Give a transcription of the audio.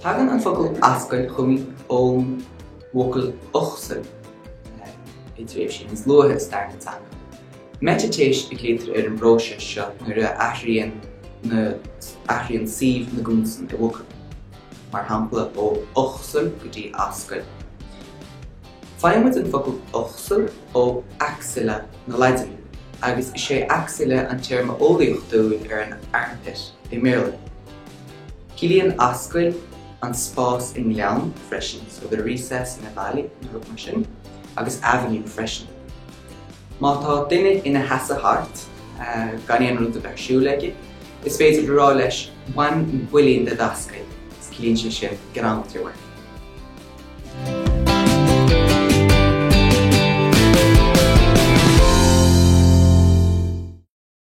Tagann an focal ascaill chugainn ón bhfocal uxaill i dtréimhsí níos luaithe i stair na teanga. Meitéis a ghlaoitear ar an bpróiseas seo nuair a athraíonn na athraíonn suíomh na gconsan i bhfocal, mar shampla ó uxaill go dtí ascaill. Faigheann muid an focal uxaill ó axilla na Laidine, agus is é axilla an téarma eolaíochtúil ar an armpit i mBéarla. Ciallaíonn ascaill an spás i ngleann freisin, so the recess in a valley nó rud mar sin, agus avenue freisin. Má tá duine ina sheasamh thart, gan aon rud a bheith ar siúl aige, is féidir a rá leis bain an builín de d'ascaill, agus ciallaíonn sé sin get on with your work.